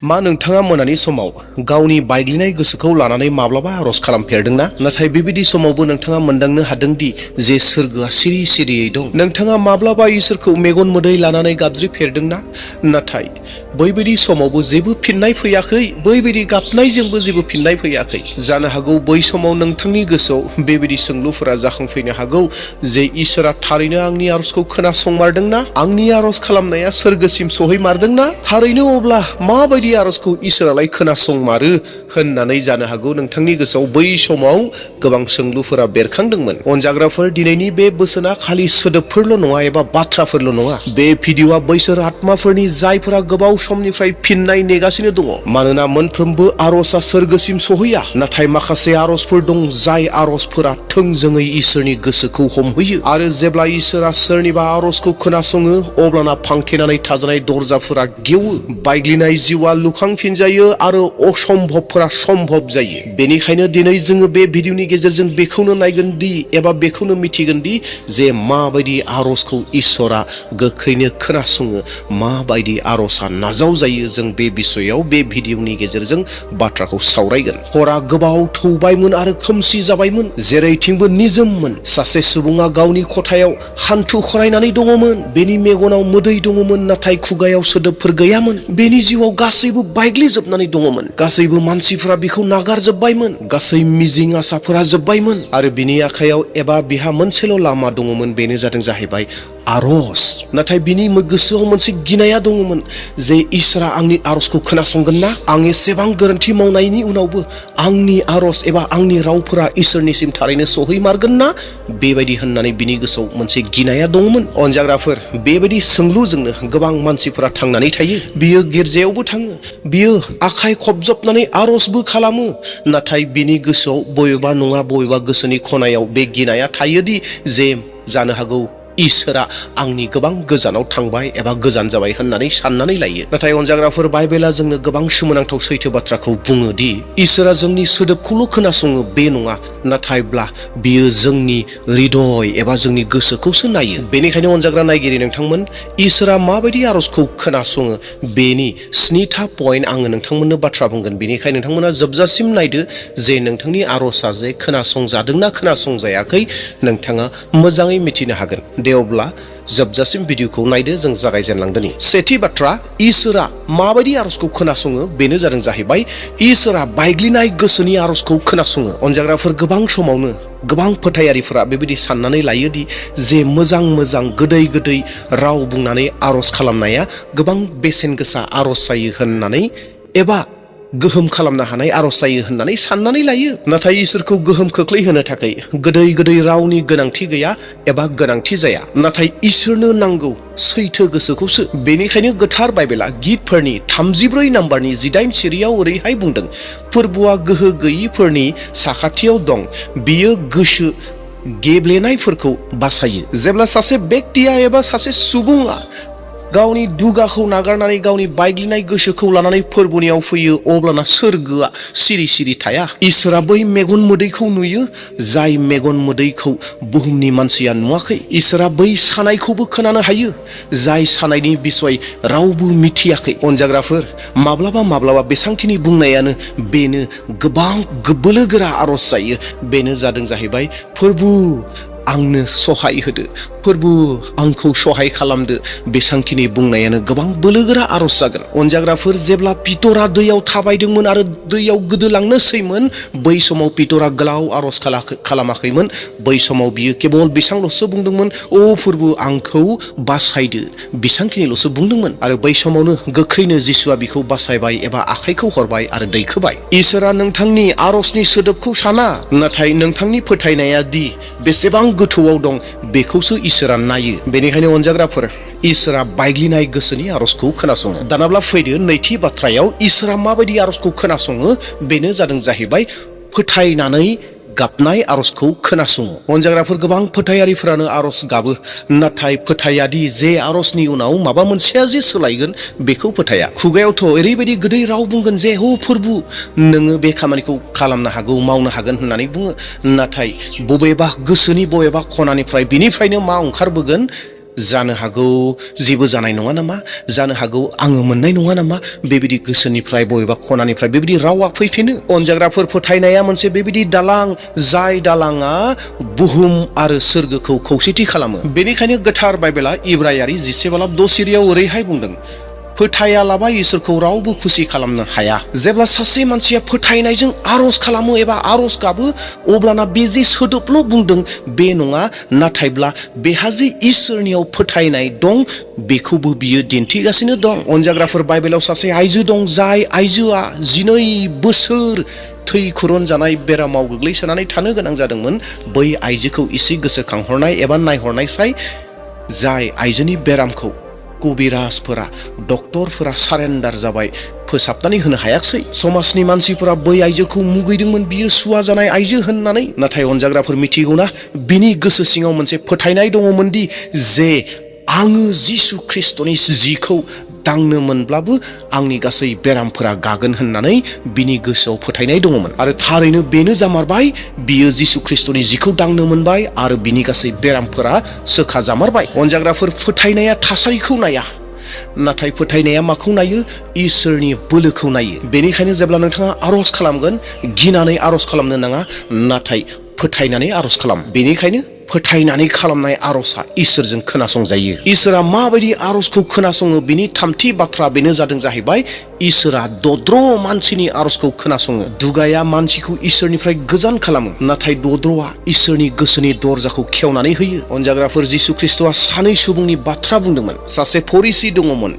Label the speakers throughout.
Speaker 1: मा नोंथाङा मोनानि समाव गावनि बायग्लिनाय गोसोखौ लानानै माब्लाबा आरज खालामफेरदोंना? नाथाय बेबायदि समावबो नोंथाङा मोनदांनो हादोंदि जे सोरगोआ सिरि सिरियै दं। नोंथाङा माब्लाबा इसोरखौ मेगन मोदै लानानै गाबज्रिफेरदोंना? नाथाय बैबायदि समावबो जेबो फिननाय फैयाखै, बैबायदि गाबनायजोंबो जेबो फिननाय फैयाखै। जानो हागौ बै समाव नोंथांनि गोसोआव बेबायदि सोंलुफोरा जाखांफैनो हागौ जे इसोरा थारैनो आंनि आरजखौ खोनासंमारदोंना? आंनि आरज खालामनाया सोरगोसिम सहैमारदोंना? थारैनो अब्ला माबायदि आरजखौ इसोरालाय खोनासंमारो होननानै जानो हागौ नोंथांनि गोसोआव बै समाव गोबां सोंलुफोरा बेरखांदोंमोन। अनजाग्राफोर, दिनैनि बे बोसोना खालि सोदोबफोरल' नङा एबा बाथ्राफोरल' नङा। बे भिडिअ'आ बैसोर आत्माफोरनि जायफोरा गोबाव समनिफ्राय फिननाय नेगासिनो दङ। मानोना मोनफ्रोमबो आरजआ सोरगोसिम सहैया, नाथाय माखासे आरजफोर दं जाय आरजफोरा थोंजोङै इसोरनि गोसोखौ हमहोयो। आरो जेब्ला इसोरा सोरनिबा आरजखौ खोनासङो, अब्लाना फांथेनानै थाजानाय दरजाफोरा गेवो, बायग्लिनाय जिउआ लुखांफिनजायो आरो असम्भबफोरा सम्भब जायो। बेनिखायनो दिनै जोङो बे भिडिअनि गेजेरजों बेखौनो नायगोन दि एबा बेखौनो मिथिगोन दि जे माबायदि आरजखौ इसोरा गोख्रैनो खोनासङो, माबायदि आरजआ नाजाव जायो। जों बे बिसयाव बे भिडिअनि गेजेरजों बाथ्राखौ सावरायगोन। हरा गोबाव थौबायमोन आरो खोमसि जाबायमोन, जेरैथिंबो निजोममोन। सासे सुबुङा गावनि खथायाव हान्थु खरायनानै दङमोन। बेनि मेगनाव मोदै दङमोन, नाथाय खुगायाव सोदोबफोर गैयामोन। बेनि जिउआव गासैबो बायग्लिजोबनानै दङमोन। गासैबो मानसिफोरा बिखौ नागारजोब्बायमोन। गासै मिजिं आसाफोरा जोब्बायमोन आरो बिनि आखायाव एबा बिहा मोनसेल' लामा दङमोन, बेनो जाहैबाय आरज। नाथाय बिनि गोसोआव मोनसे गिनाया दङमोन जे इसोरा आंनि आरजखौ खोनासंगोन ना? आं एसेबां गोरोन्थि मावनायनि उनावबो आंनि आरज एबा आंनि रावफोरा इसोरनिसिम थारैनो सहैमारगोन ना? बेबायदि होननानै बिनि गोसोआव मोनसे गिनाया दङमोन। अनजाग्राफोर, बेबायदि सोंलुजोंनो गोबां मानसिफोरा थांनानै थायो। बियो गिर्जायावबो थाङो, बियो आखाइ खबजबनानै आरजबो खालामो, नाथाय बिनि गोसोआव बबेबा नङा बबेबा गोसोनि खनायाव बे गिनाया थायोदि जे जानो हागौ इसोरा आंनि गोबां गोजानाव थांबाय एबा गोजान जाबाय होननानै साननानै लायो। नाथाय अनजाग्राफोर, बाइबेला जोंनो गोबां सोमोनांथाव सैथो बाथ्राखौ बुङो दि इसोरा जोंनि सोदोबखौल' खोनासङो बे नङा, नाथायब्ला बियो जोंनि हृदय एबा जोंनि गोसोखौसो नायो। बेनिखायनो अनजाग्रा नायगिरि नोंथांमोन, इसोरा माबायदि आरजखौ खोनासङो बेनि 7था पइन्ट आङो नोंथांमोननो बाथ्रा बुंगोन। बेनिखायनो नोंथांमोना जोबजासिम नायदो जे नोंथांनि आरजआ जे खोनासंजादोंना खोनासंजायाखै, नोंथाङा मोजाङै मिथिनो हागोन। दे अब्ला जोबजासिम भिडिअखौ नायदो। जों जागायजेनलांदोनि। सेथि बाथ्रा, इसोरा माबायदि आरजखौ खोनासङो बेनो जाहैबाय इसोरा बायग्लिनाय गोसोनि आरजखौ खोनासङो। अनजाग्राफोर, गोबां समावनो गोबां फोथायारिफोरा बेबायदि साननानै लायोदि जे मोजां मोजां गोदै गोदै राव बुंनानै आरज खालामनाया गोबां बेसेन गोसा आरज जायो होननानै एबा गोहोम खालामनो हानाय आरज जायो होननानै साननानै लायो। नाथाय इसोरखौ गोहोम खोख्लैहोनो थाखाय गोदै गोदै रावनि गोनांथि गैया एबा गोनांथि जाया। नाथाय इसोरनो नांगौ सैथो गोसोखौसो। बेनिखायनो गोथार बाइबेला गितफोरनि 34 नाम्बारनि 18 सिरियाव ओरैहाय बुंदों, फोरबुआ गोहो गैयिफोरनि साखाथियाव दं, बियो गोसो गेब्लेनायफोरखौ बासायो। जेब्ला सासे बेक्तिया एबा सासे सुबुङा गावनि दुगाखौ नागारनानै गावनि बायग्लिनाय गोसोखौ लानानै फोरबुनियाव फैयो, अब्लाना सोरगोआ सिरि सिरि थाया। इसोरा बै मेगन मोदैखौ नुयो जाय मेगन मोदैखौ बुहुमनि मानसिया नुवाखै। इसोरा बै सानायखौबो खोनानो हायो जाय सानायनि बिसय रावबो मिथियाखै। अनजाग्राफोर, माब्लाबा बेसांखिनि बुंनायानो बेनो गोबां बोलोगोरा आरज जायो। बेनो जाहैबाय, फोरबु आंनो सहाय होदो, फोरबु आंखौ सहाय खालामदो। बेसांखिनि बुंनायानो गोबां बोलोगोरा आरज जागोन। अनजाग्राफोर, जेब्ला पितरा दैयाव थाबायदोंमोन आरो दैयाव गोदोलांनोसैमोन, बै समाव पितरा गोलाव आरज खालामाखैमोन। बै समाव बियो केबल बेसांल'सो बुंदोंमोन, ओ फोरबु आंखौ बासायदो, बेसांखिनिल'सो बुंदोंमोन। आरो बै समावनो गोख्रैनो जिसुआ बिखौ बासायबाय एबा आखाइखौ हरबाय आरो दैखोबाय। इसोरा नोंथांनि आरजनि सोदोबखौ साना, नाथाय नोंथांनि फोथायनाया दि बेसेबां गोथौआव दं बेखौसो इसोरा नायो। बेनिखायनो अनजाग्राफोर, इसोरा बायग्लिनाय गोसोनि आरजखौ खोनासङो। दानाब्ला फैदो नैथि बाथ्रायाव, इसोरा माबायदि आरजखौ खोनासङो बेनो जाहैबाय फोथायनानै गाबनाय आरजखौ खोनासङो। अनजाग्राफोर, गोबां फोथायारिफोरानो आरज गाबो, नाथाय फोथायादि जे आरजनि उनाव माबा मोनसेया जे सोलायगोन बेखौ फोथाया। खुगायावथ' ओरैबायदि गोदै राव बुंगोन जे हो फोरबु नोङो बे खामानिखौ खालामनो हागौ, मावनो हागोन होननानै बुङो, नाथाय बबेबा गोसोनि बबेबा खनानिफ्राय बिनिफ्रायनो मा ओंखारबोगोन जानो हागौ जेबो जानाय नङा नामा, जानो हागौ आङो मोननाय नङा नामा, बेबायदि गोसोनिफ्राय बबेबा खनानिफ्राय बेबायदि रावा फैफिनो। अनजाग्राफोर, फोथायनाया मोनसे बेबायदि दालां, जाय दालाङा बुहुम आरो सोरगोखौ खौसेथि खालामो। बेनिखायनो गोथार बाइबेला इब्रायारि 11:6 ओरैहाय बुंदों, फोथायालाबा इसोरखौ रावबो खुसि खालामनो हाया। जेब्ला सासे मानसिया फोथायनायजों आरज खालामो एबा आरज गाबो, अब्लाना बे जे सोदोबल' बुंदों बे नङा, नाथायब्ला बेहा जे इसोरनियाव फोथायनाय दं बेखौबो बियो दिन्थिगासिनो दं। अनजाग्राफोर, बाइबेलाव सासे आइजो दं, जाय आइजोआ 12 बोसोर थै खुरन जानाय बेरामाव गोग्लैसोनानै थानो गोनां जादोंमोन। बै आइजोखौ इसे गोसोखांहरनाय एबा नायहरनायसाय, जाय आइजोनि बेरामखौ कबिराजफोरा, डक्टरफोरा सारेन्डार जाबाय, फोसाबनानै होनो हायाखिसै। समाजनि मानसिफोरा बै आइजोखौ मुगैदोंमोन, बियो सुवा जानाय आइजो होननानै। नाथाय अनजाग्राफोर मिथिगौना, बिनि गोसो सिङाव मोनसे फोथायनाय दङमोन दि जे आङो जिसु ख्रिस्टनि जिखौ दांनो मोनब्लाबो आंनि गासै बेरामफोरा गागोन होननानै बिनि गोसोआव फोथायनाय दङमोन। आरो थारैनो बेनो जामारबाय, बियो जिसु ख्रिस्टनि जिखौ दांनो मोनबाय आरो बिनि गासै बेरामफोरा सोखाजामारबाय। अनजाग्राफोर, फोथायनाया थासारिखौ नाया, नाथाय फोथायनाया माखौ नायो? इसोरनि बोलोखौ नायो। बेनिखायनो जेब्ला नोंथाङा आरज खालामगोन, गिनानै आरज खालामनो नाङा, नाथाय फोथायनानै आरज खालाम। बेनिखायनो फोथायनानै खालामनाय आरजआ इसोरजों खोनासंजायो। इसोरा माबायदि आरजखौ खोनासङो, बिनि थामथि बाथ्रा बेनो जादों जाहैबाय, इसोरा दद्र मानसिनि आरजखौ खोनासङो। दुगाया मानसिखौ इसोरनिफ्राय गोजान खालामो, नाथाय दद्रआ इसोरनि गोसोनि दरजाखौ खेवनानै होयो। अनजाग्राफोर, जिसु ख्रिस्टआ सानै सुबुंनि बाथ्रा बुंदोंमोन। सासे फरिसी दङमोन,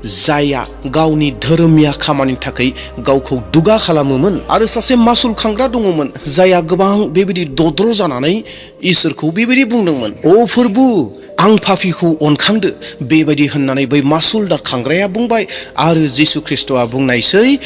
Speaker 1: जायहा गावनि धोरोमिया खामानिनि थाखाय गावखौ दुगा खालामोमोन, आरो सासे मासुल खांग्रा दङमोन, जायहा गोबां बेबायदि दद्र जानानै इसोरखौ बेबायदि बुंदोंमोन, ओ फोरबु, आं पापीखौ अनखांदो, बेबायदि होननानै बै मासुलदार खांग्राया बुंबाय। आरो जिसु ख्रिस्टआ बुंनायसै,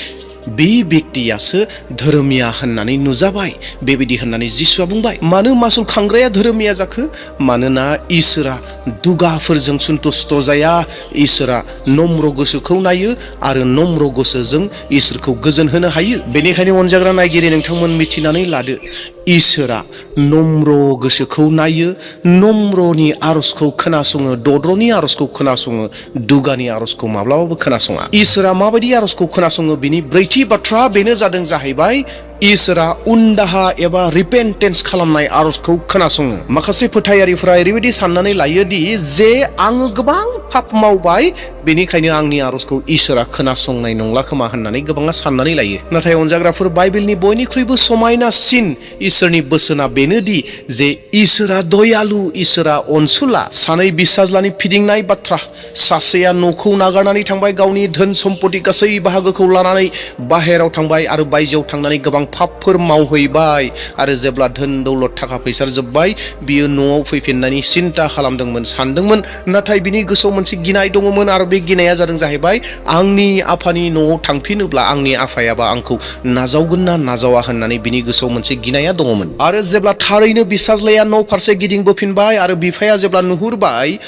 Speaker 1: बे व्यक्तियासो धोरोमिया होननानै नुजाबाय, बेबायदि होननानै जिसुआ बुंबाय। मानो मासुल खांग्राया धोरोमिया जाखो? मानोना इसोरा दुगाफोरजों सन्तुष्ट जाया। इसोरा नम्र गोसोखौ नायो आरो नम्र गोसोजों इसोरखौ गोजोन होनो हायो। बेनिखायनो अनजाग्रा नायगिरि, नोंथांमोन मिथिनानै लादो, इसोरा नम्र गोसोखौ नायो, नम्रनि आरजखौ खोनासङो, दद्रनि आरजखौ खोनासङो, दुगानि आरजखौ माब्लाबाबो खोनासङा। इसोरा माबायदि आरजखौ खोनासङो, बिनि ब्रैथि बाथ्रा बेनो जादों जाहैबाय, इसोरा उनदाहा एबा रिपेन्टेन्स खालामनाय आरजखौ खोनासङो। माखासे फोथायारिफोरा ओरैबायदि साननानै लायो दि जे आङो गोबां पाप मावबाय, बेनिखायनो आंनि आरजखौ इसोरा खोनासंनाय नंला खोमा होननानै गोबाङा साननानै लायो। नाथाय अनजाग्राफोर, बाइबेलनि बयनिख्रुइबो समायनासिन इसोरनि बोसोना बेनोदि जे इसोरा दयालु, इसोरा अनसुला। सानै बिसाज्लानि फिदिंनाय बाथ्रा, सासेया न'खौ नागारनानै थांबाय, गावनि धोन सम्पति गासै बाहागोखौ लानानै बाहेराव थांबाय आरो बायजोआव थांनानै गोबां पापफोर मावहैबाय। आरो जेब्ला धोन दौलत थाखा फैसा जोब्बाय, बियो न'आव फैफिननायनि सिन्ता खालामदोंमोन, सानदोंमोन। नाथाय बिनि गोसोआव मोनसे गिनाय दङमोन, आरो बे गिनाया जादों जाहैबाय, आंनि आफानि न'आव थांफिनोब्ला आंनि आफायाबा आंखौ नाजावगोन ना नाजावा होननानै बिनि गोसोआव मोनसे गिनाया दङमोन। आरो जेब्ला थारैनो बिसाज्लाया न' फारसे गिदिंबोफिनबाय आरो बिफाया जेब्ला नुहुरबाय,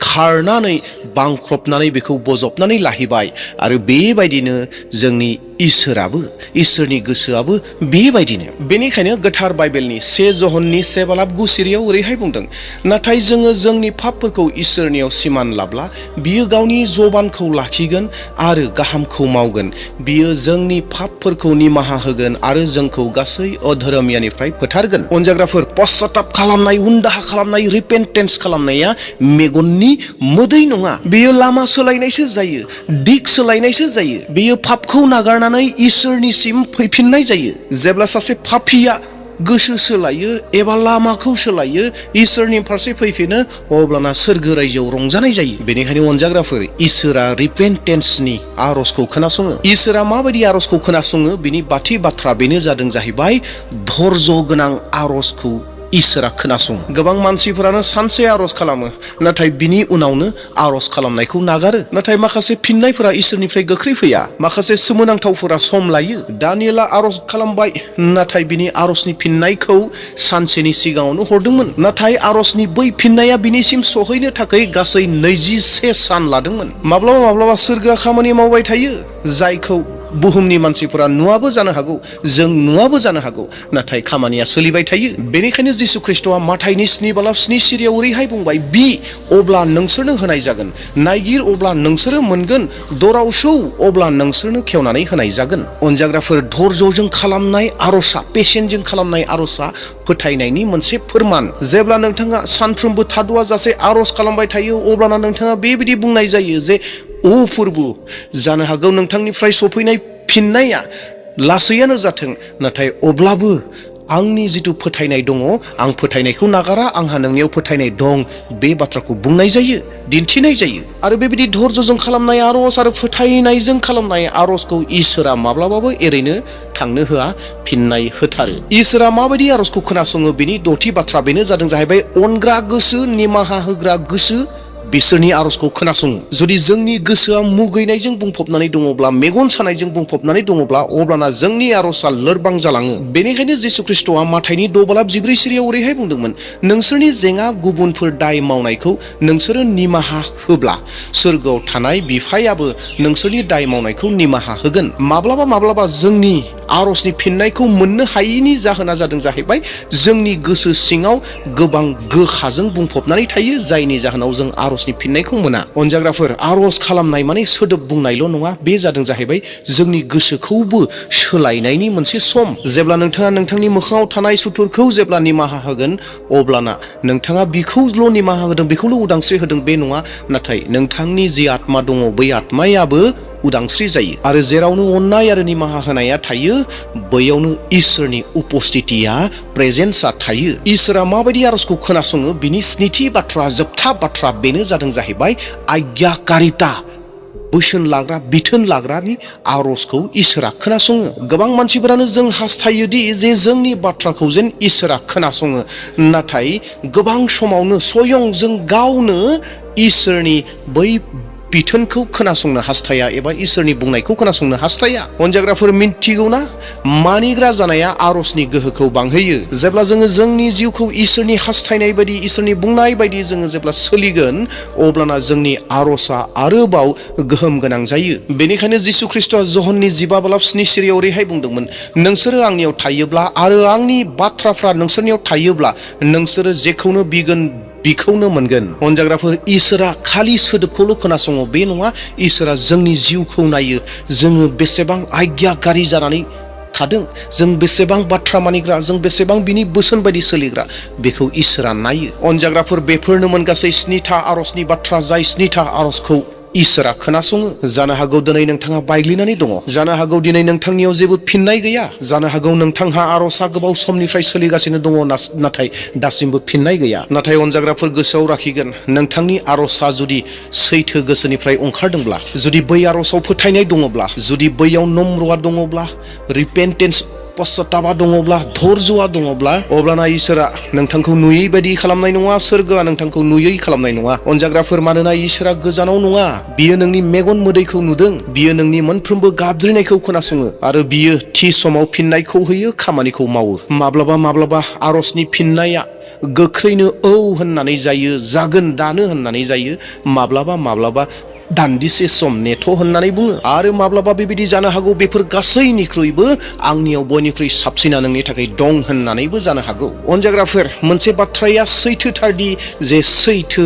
Speaker 1: खारनानै बांख्रबनानै बेखौ बजबनानै लाहैबाय। आरो बेबायदिनो जोंनि इसोराबो, इसोरनि गोसोआबो बेबायदिनो। बेनिखायनो गोथार बाइबेलनि 1 जहननि 7:9 ओरैहाय बुंदों, नाथाय जोङो जोंनि पापफोरखौ इसोरनियाव सिमान लाब्ला बियो गावनि जबानखौ लाखिगोन आरो गाहामखौ मावगोन। बियो जोंनि पापफोरखौ निमाहा होगोन आरो जोंखौ गासै अधोरोमियानिफ्राय फोथारगोन। अनजाग्राफोर, पश्चाताप खालामनाय, उनदाहा खालामनाय, रिपेन्टेन्स खालामनाया मेगननि मोदै नङा। बेयो लामा सोलायनायसो जायो, दिग सोलायनायसो जायो। बेयो पापखौ नागारनानै इसोरनिसिम फैफिननाय जायो। जेब्ला सासे पापीया गोसो सोलायो एबा लामाखौ सोलायो, इसोरनि फारसे फैफिनो, अब्लाना सोरगो रायजोआव रंजानाय जायो। बेनिखायनो अनजाग्राफोर, इसोरा रिपेन्टेन्सनि आरजखौ खोनासङो। इसोरा माबायदि आरजखौ खोनासङो, बिनि बाथि बाथ्रा बेनो जादों जाहैबाय, धर्ज गोनां आरजखौ इसोरा खोनासङो। गोबां मानसिफोरानो सानसे आरज खालामो, नाथाय बिनि उनावनो आरज खालामनायखौ नागारो। नाथाय माखासे फिननायफोरा इसोरनिफ्राय गोख्रै फैया। माखासे सोमोनांथावफोरा सम लायो। दानियेला आरज खालामबाय, नाथाय बिनि आरजनि फिननायखौ सानसेनि सिगाङावनो हरदोंमोन। नाथाय आरजनि बै फिननाया बिनिसिम सहैनो थाखाय गासै 21 सान लादोंमोन। माब्लाबा माब्लाबा सोरगोआ खामानि मावबाय थायो, जायखौ बुहुमनि मानसिफोरा नुवाबो जानो हागौ, जों नुवाबो जानो हागौ, नाथाय खामानिया सोलिबाय थायो। बेनिखायनो जिसु ख्रिस्ट'आ माथाइनि 7:7 सिरियाव ओरैहाय बुंबाय, बि अब्ला नोंसोरनो होनाय जागोन, नायगिर अब्ला नोंसोरो मोनगोन, दराव सौ अब्ला नोंसोरनो खेवनानै होनाय जागोन। अनजाग्राफोर, धर्जजों खालामनाय आर'जआ, पेशेन्टजों खालामनाय आर'जआ फोथायनायनि मोनसे फोरमान। जेब्ला नोंथाङा सानफ्रोमबो थाद'आ जासे आर'ज खालामबाय थायो, अब्लाना नोंथाङा बेबायदि बुंनाय जायो जे, ओ फोरबु, जानो हागौ नोंथांनिफ्राय सफैनाय फिननाया लासैयानो जाथों, नाथाय अब्लाबो आंनि जिथु फोथायनाय दङ, आं फोथायनायखौ नागारा, आंहा नोंनियाव फोथायनाय दं, बे बाथ्राखौ बुंनाय जायो, दिन्थिनाय जायो। आरो बेबायदि धर्जजों खालामनाय आर'ज आरो फोथायनायजों खालामनाय आर'जखौ इसोरा माब्लाबाबो एरैनो थांनो होआ, फिननाय होथारो। इसोरा माबायदि आर'जखौ खोनासङो, बेनि 6थि बाथ्रा बेनो जादों जाहैबाय, अनग्रा गोसो, निमाहा होग्रा गोसो, बिसोरनि आर'जखौ खोनासङो। जुदि जोंनि गोसोआ मुगैनायजों बुंफबनानै दङब्ला, मेगन सानायजों बुंफबनानै दङब्ला, अब्लाना जोंनि आर'जआ लोरबां जालाङो। बेनिखायनो जिसु ख्रिस्ट'आ माथाइनि 6:14 सिरियाव ओरैहाय बुंदोंमोन, नोंसोरनि जेंना गुबुनफोर दाय मावनायखौ नोंसोरो निमाहा होब्ला, सोरगोआव थानाय बिफायाबो नोंसोरनि दाय मावनायखौ निमाहा होगोन। माब्लाबा माब्लाबा जोंनि आर'जनि फिननायखौ मोननो हायैनि जाहोना जादों जाहैबाय, जोंनि गोसो सिङाव गोबां गोखाजों बुंफबनानै थायो, जायनि जाहोनाव जों आर'जनि फिननायखौ मोना। अनजाग्राफोर, आर'ज खालामनाय माने सोदोब बुंनायल' नङा, बे जादों जाहैबाय जोंनि गोसोखौबो सोलायनायनि मोनसे सम। जेब्ला नोंथाङा नोंथांनि मोखाङाव थानाय सुथुरखौ जेब्ला निमाहा होगोन, अब्लाना नोंथाङा बिखौल' निमाहा होदों, बेखौल' उदांस्रि होदों बे नङा, नाथाय नोंथांनि जि आत्मा दङ, बै आत्मायाबो उदांस्रि जायो। आरो जेरावनो अननाय आरो निमाहा होनाया थायो, बैयावनो इसोरनि उपस्थितिया, प्रेजेन्सआ थायो। इसोरा माबायदि आर'जखौ खोनासङो, बिनि 7थि बाथ्रा, जोबथा बाथ्रा बेनो जादों जाहैबाय, आज्ञाकारिता, बोसोन लाग्रा, बिथोन लाग्रानि आर'जखौ इसोरा खोनासङो। गोबां मानसिफोरानो जों हास्थायोदि जे जोंनि बाथ्राखौ जेन इसोरा खोनासङो, नाथाय गोबां समावनो स्वयं जों गावनो इसोरनि बै बिथोनखौ खोनासंनो हास्थाया एबा इसोरनि बुंनायखौ खोनासंनो हास्थाया। अनजाग्राफोर, मिन्थिगौना, मानिग्रा जानाया आर'जनि गोहोखौ बांहोयो। जेब्ला जोङो जोंनि जिउखौ इसोरनि हास्थायनाय बायदि, इसोरनि बुंनाय बायदि जोङो जेब्ला सोलिगोन, अब्लाना जोंनि आर'जआ आरोबाव गोहोम गोनां जायो। बेनिखायनो जिसु ख्रिस्ट'आ जहननि 15:7 सिरियाव ओरैहाय बुंदोंमोन, नोंसोरो आंनियाव थायोब्ला आरो आंनि बाथ्राफ्रा नोंसोरनियाव थायोब्ला, नोंसोरो जेखौनो बिगोन बिखौनो मोनगोन। अनजाग्राफोर, इसोरा खालि सोदोबखौल' खोनासङो बे नङा, इसोरा जोंनि जिउखौ नायो, जोङो बेसेबां आज्ञाकारी जानानै थादों, जों बेसेबां बाथ्रा मानिग्रा, जों बेसेबां बिनि बोसोन बायदि सोलिग्रा, बेखौ इसोरा नायो। अनजाग्राफोर, बेफोरनोमोन गासै 7था आर'जनि बाथ्रा, जाय 7था आर'जखौ इसोरा खोनासङो। जानो हागौ दिनै नोंथाङा बायग्लिनानै दङ, जानो हागौ दिनै नोंथांनियाव जेबो फिननाय गैया, जानो हागौ नोंथांहा आर'जआ गोबाव समनिफ्राय सोलिगासिनो दङ, नाथाय दासिमबो फिननाय गैया। नाथाय अनजाग्राफोर, गोसोआव लाखिगोन, नोंथांनि आर'जआ जुदि सैथो गोसोनिफ्राय ओंखारदोंब्ला, जुदि बै आर'जआव फोथायनाय दङब्ला, जुदि बैयाव नम्रआ दङब्ला, रिपेन्टेन्स, पश्चातापा दङब्ला, धर्जआ दङब्ला, अब्लाना इसोरा नोंथांखौ नुयै बायदि खालामनाय नङा, सोरगोआ नोंथांखौ नुयै खालामनाय नङा। अनजाग्राफोर, मानोना इसोरा गोजानाव नङा, बियो नोंनि मेगन मोदैखौ नुदों, बियो नोंनि मोनफ्रोमबो गाबज्रिनायखौ खोनासङो, आरो बियो थि समाव फिननायखौ होयो, खामानिखौ मावो। माब्लाबा माब्लाबा आर'जनि फिननाया गोख्रैनो औ होननानै जायो, जागोन दानो होननानै जायो, माब्लाबा माब्लाबा दान्दिसे सम नेथ' होननानै बुङो, आरो माब्लाबा बेबायदि जानो हागौ बेफोर गासैनिख्रुइबो आंनियाव बयनिख्रुइ साबसिना नोंनि थाखाय दं होननानैबो जानो हागौ। अनजाग्राफोर, मोनसे बाथ्राया सैथोथारदि जे सैथो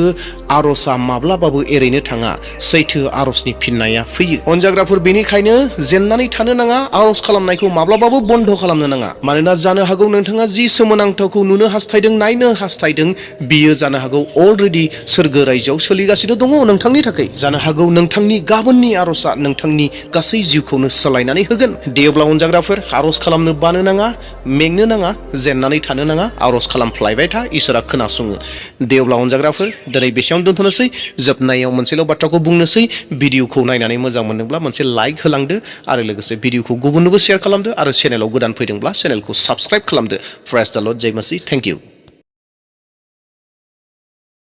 Speaker 1: आर'जआ माब्लाबाबो एरैनो थाङा, सैथो आर'जनि फिननाया फैयो। अनजाग्राफोर, बेनिखायनो जेननानै थानो नाङा, आर'ज खालामनायखौ माब्लाबाबो बन्द खालामनो नाङा। मानोना जानो हागौ नोंथाङा जि सोमोनांथावखौ नुनो हास्थायदों, नायनो हास्थायदों, बियो जानो हागौ अलरेडि सोरगो रायजोआव सोलिगासिनो दङ नोंथांनि थाखाय। जानो हागौ नोंथांनि गाबोननि आर'जआ नोंथांनि गासै जिउखौनो सोलायनानै होगोन। दे अब्ला अनजाग्राफोर, आर'ज खालामनो बानो नाङा, मेंनो नाङा, जेननानै थानो नाङा, आर'ज खालामफ्लायबाय था, इसोरा खोनासङो। दे अब्ला अनजाग्राफोर, दिनै बेसेयावनो दोनथ'नोसै। जोबनायाव मोनसेल' बाथ्राखौ बुंनोसै, भिडिअखौ नायनानै मोजां मोनदोंब्ला मोनसे लाइक होलांदो, आरो लोगोसे भिडिअखौ गुबुननोबो शेयार खालामदो, आरो चेनेलाव गोदान फैदोंब्ला चेनेलखौ साबस्क्राइब खालामदो। प्रेज द लर्ड, जय मसीह, थेंक इउ।